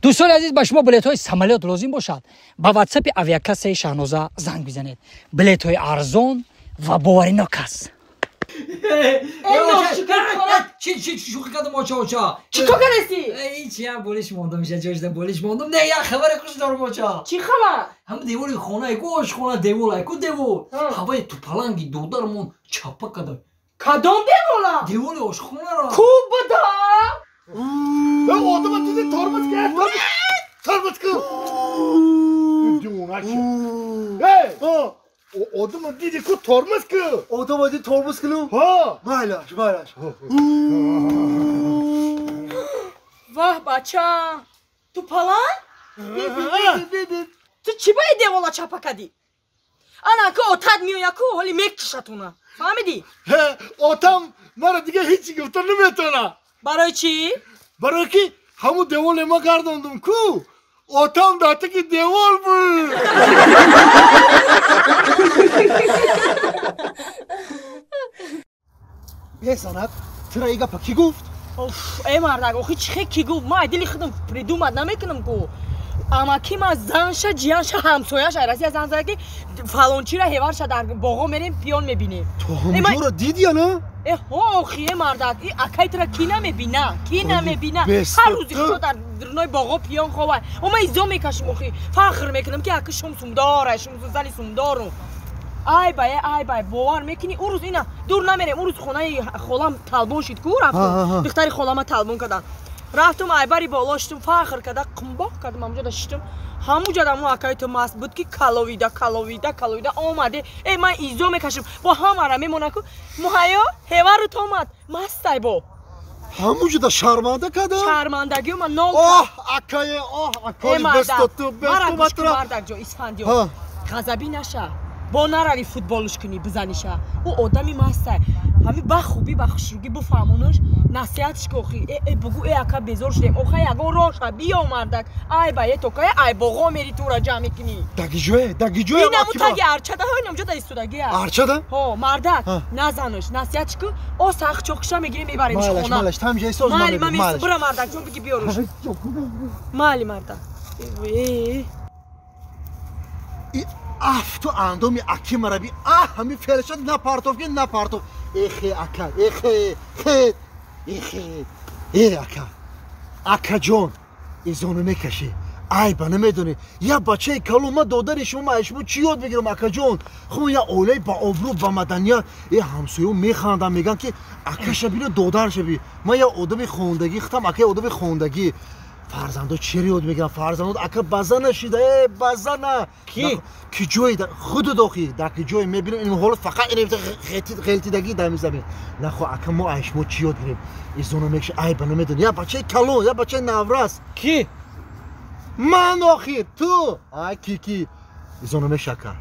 Дӯстони азиз, ба шумо билетҳои самолёт лозим бошад, ба ватсапи авиакассаи Шаҳноза занг бизанед. Билетҳои арзон ва боваринок аст. Чи шӯхӣ кардам, оча, оча. Чӣ кор кардасӣ? Ҳичи, ям болиш мондам, иша ҷошда болиш мондам. Не, як хабари хуш дорам, оча. Чӣ хабар? Ҳам девори хонаи ку, ошхона деволай ку, девол. Ҳаваи тупаланги додармон чапа кардам. Кадом девола? Деволи ошхонаро. Ку буда? Одама диди, тормоз ки, тормоз ку. Девона ки. Эй! Одама диди ку, тормоз ку. Одама диди, тормоз кунам? Ҳа. Майлаш, майлаш. Ваҳ, бача. Ту палан? Ту чӣ ба девола чапа кардӣ? Ана ку отат меоя ку, ҳоли мекушатуна. Фаҳмидӣ? Отам мара дига ҳеҷ чӣ гуфта наметавона. Барои чӣ? Барои ки ҳамун деволе ма гардондум ку, отам дар таки девол буд. Бесанат, тура и гапа кӣ гуфт? Э, мардак, охи чӣ хе кӣ гуфт? Ман дили худам придумать намекунам ку. Амаки ма занша, ҷиянша, ҳамсояша Россия зан зада, ки фалончира ҳеварша дар боғо мерем, пиён мебинем. Ту ҳамҷоро диди я на? Э, ҳо, охи, э, мардак, и акай тура кӣ намебина? Кӣ намебина? Ҳар рӯзи худо дар дурнои боғо пиён ховай. О, ман изо мекашам, охи, фахр мекунам, ки аки шум сумдора, шум зани сумдорум. Ай бай, ай бай, бовар мекунӣ, ӯ рӯз ина дур намерем, ӯ рӯз хонаи холам талбон шид ку, рафтум. Духтари холама талбон карданд. Рафтум, айбари боло шитум, фахр карда қумбоқ кардам, ҳамуҷода шитум. Ҳамуҷода мо акаи ту маст буд, ки каловида, каловида, каловида омаде. Э, ман изо мекашам, бо ҳамара мемона ку, муҳайё ҳевару томад мастай бо. Ҳамуҷода шарманда кардам? Шармандагиё ман нол. Оҳ, акае, оҳ, акаи, бесту ту, бесту матра. Мардакҷо, Исфандиё, ғазабӣ наша. Бо нарави футболш кунӣ, бизаниша. Ӯ одами мастай. Ҳами ба хубӣ, ба хушругӣ бифаҳмонаш, насиҳатш ки, охи, э, э, бугӯ, э, ака, безор шудем, охай, ягон роҳша биё, мардак. Ай ба е токая, ай боғо мери, тура ҷамъ мекунӣ. Дагиҷое, дагиҷое? Инаму таги арчада, ҳо, инамҷода истодагия. Арчада? Ҳо, мардак, назанаш, насиҳатш ку, о сахт чоқиша мегирем, мебаремш хона. Малаш, тамҷа исоз. Майли, ман бура, мардак ҷон, биги биёруш. Майли, мардак. Афту андоми аки мараби, аҳ, ҳами фелшад напартов ки напартов. Эхе, ака, эхе, хе, эхе, э, ака, акаҷон, изону мекашӣ, айба намедонӣ, як бачаи калон, ман додари шумо, ман шумо чӣ ёд мегирам, акаҷон? Хуб, як оилаи ба обрӯ, ба маданият, э, ҳамсоё механдам, мегӯянд, ки акаша бино, додарша би. Ман як одами хондагӣ, худам ака одами хондагӣ. Фарзандо чиро ёд мегирам? Фарзандо, ака, база нашида, э, база на. Ки? Ки ҷое худу дохи, дар ки ҷое мебинам, ин ҳолат фақат ин ғелтидагӣ дар мизамин. Нахо, ака, мо ай шумо чӣ ёд гирем? Изоно мекаши, айба намедонӣ, як бачаи калон, як бачаи наврас. Ки? Ман, охир, ту. Ай, ки, ки? Изоно мекаши, ака.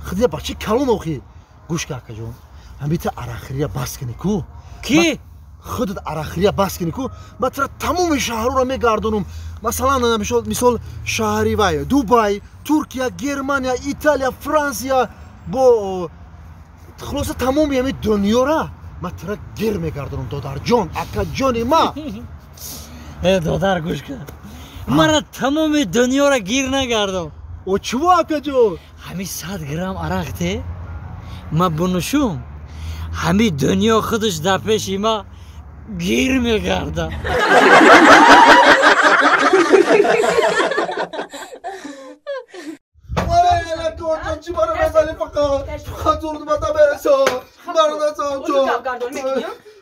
Худ як бачаи калон, охир. Гӯш ка, акаҷон. Ҳамита арақхӯрия бас кунӣ ку. Ки? Худат арақхӯрия бас кунӣ ку, ман тура тамоми шаҳрҳоро мегардонам. Масалан, мисол, шаҳри вай, Дубай, Туркия, Германия, Италия, Франсия, бо хулоса тамоми ҳами дунёра ман тура гир мегардонам, додарҷон, акаҷони ма. Э, додар, гӯш кун, мара тамоми дунёра гир нагардон. О, чиво, акаҷон? Ҳами 100 грамм арақ те, ма бунӯшум, ҳами дунё худаш дар пеши ма гир мегардад. Чӣ мара мезанӣ? Фақат, фақат зурдумата бересон, мара назан.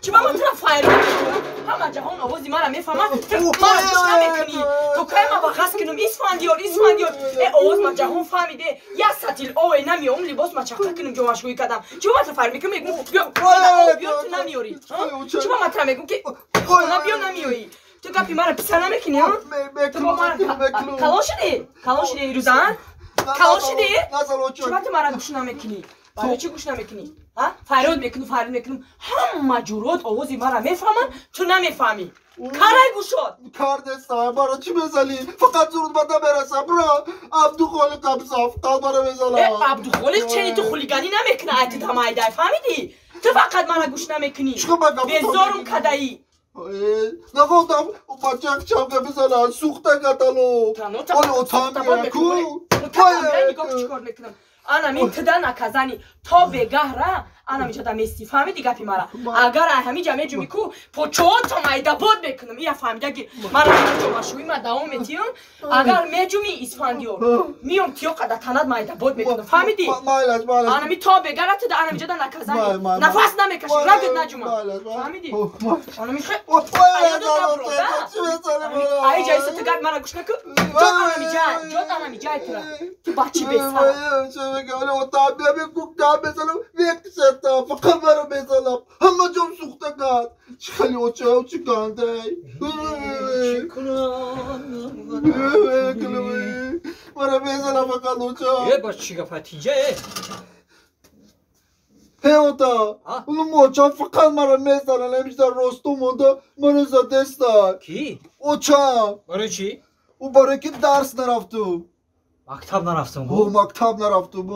Чӣ ба ман тура файрод мекунам? Ҳама ҷаҳон овози мара мефаҳмад, мара гӯш намекунӣ. То кай ман вағаз кунам, Исфандиёр, Исфандиёр? Э, овоз ма ҷаҳон фаҳмиде. Як сатил ове намеом, либос ма чақа кунам, ҷомашӯӣ кардам. Чӣ ба ман тура файрод мекунам, мегӯм, биё биё, ту намеёрӣ? Чӣ ба ман тура мегӯм, ки хона биё, намеёӣ? Ту гапи мара писа намекунӣ? Ту бо мара калон шудӣ, калон шудӣ ирӯза, калон шудӣ. Чӣ ба ту мара гӯш намекунӣ? Барои чӣ гӯш намекунӣ? Фарёд мекунам, фарёд мекунам, ҳама ҷурот овози мара мефаҳманд, ту намефаҳмӣ. Карай гӯшод. Кардеса, мара чӣ мезанӣ? Фақат зурд ба намераса, бро. Абдухолиқ абза, фақат мара мезана. Э, Абдухолиқ чени ту хулиганӣ намекуна, ай ту тамайдай, фаҳмидӣ? Ту фақат мара гӯш намекунӣ. Безорум кадаӣ. Нахостам бачак чавга бизанад, сӯхта гатало. Оли отам меяку. Нигоҳ чӣ кор мекунам. Ана мин тида наказани то бегаҳра ана миҷада мести. Фаҳмиди гапи мара? Агар ай ҳамиҷа меҷуми ку почоото майдабод мекунам. Ия фаҳмида ки мара ҷомашӯӣ ма давом метиём. Агар меҷуми Исфандиёр миём тиёқа да танат майдабод мекунам. Фаҳмиди? Ана ми то бегара тида ана миҷада наказани. Нафас намекаши, рагт наҷума. Фаҳмиди? Ана ми ай ҷайса ту гап мара гӯш накун. Ҷот ана миҷай, ҷот ана миҷай тура. Ту бачи бесар. فقط مرا بزنم همه جام سوخته کرد چه خیلی اوچه و چه گنده مرا بزنم فقط اوچه یه باش چی گفت تینجه هی اوتا اونو موچه فقط مرا میزنن همیشه در راستو مونده مرا زده کی؟ اوچه برای چی؟ او برای که درس نرفتم мактаб нарафтам гу мактаб нарафтам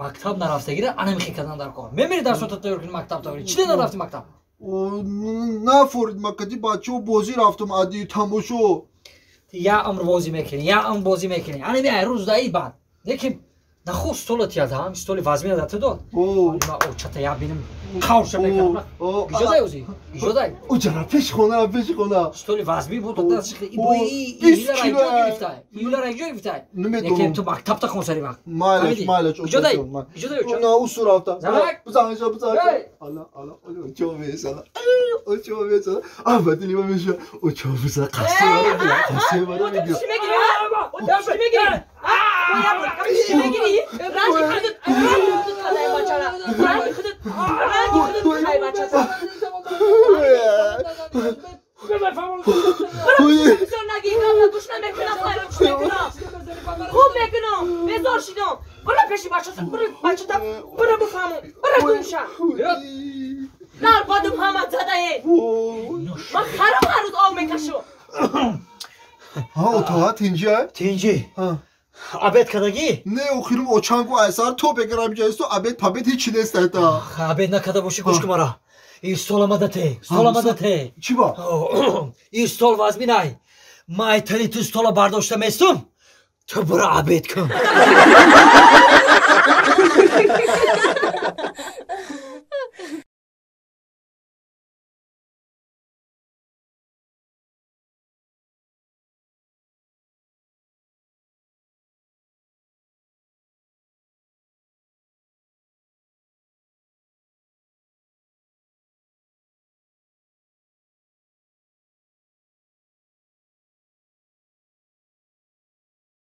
мактаб нарафтагира ана михе кардан дар кор мемири дарсота тайёр кунӣ мактаб тайёр чӣ де нарафти мактаб нафорид макади бачаҳо бозӣ рафтам ади тамошо я умр бозӣ мекунӣ я умр бозӣ мекунӣ ана ми рӯз даи баъд лекин нахост столат ядам столи вазмина да ту дод ма очата я бинам қавша мекардам иҷозай ӯзи иҷозай оҷара пеши хона пеши хона столи вазмӣ буд юлара иҷо гирифтай юлара иҷо гирифтай лекин ту мактаб та хон сари вақт майлаш майлаш иҷозай иҷозай оча на усу рафта замак бизанша бизанша ала ала очо мезана очо мезана а бадили ма меша очо мезана қасди мара бия қасди мара бия чӣ мегирӣ чӣ мегирӣ خوب میکنم بزار شیدم برو پیشی بچه برو بچه برو بفهمم برو گمشم نار بادم همه زده من خرم هر روز آب میکشم ها اتاقت اینجا؟ تینجی обед кардагӣ? Не, охирим очангу айсар то бегарам ҷайсту обед пабед ҳеч нест айта. Обед накарда бошӣ гӯш кун мара. Ин стол омада те, стол омада те. Чӣ ба? Ин стол вазминай. Ман айтани ту стола бардошта местум. Ту бура обед кун.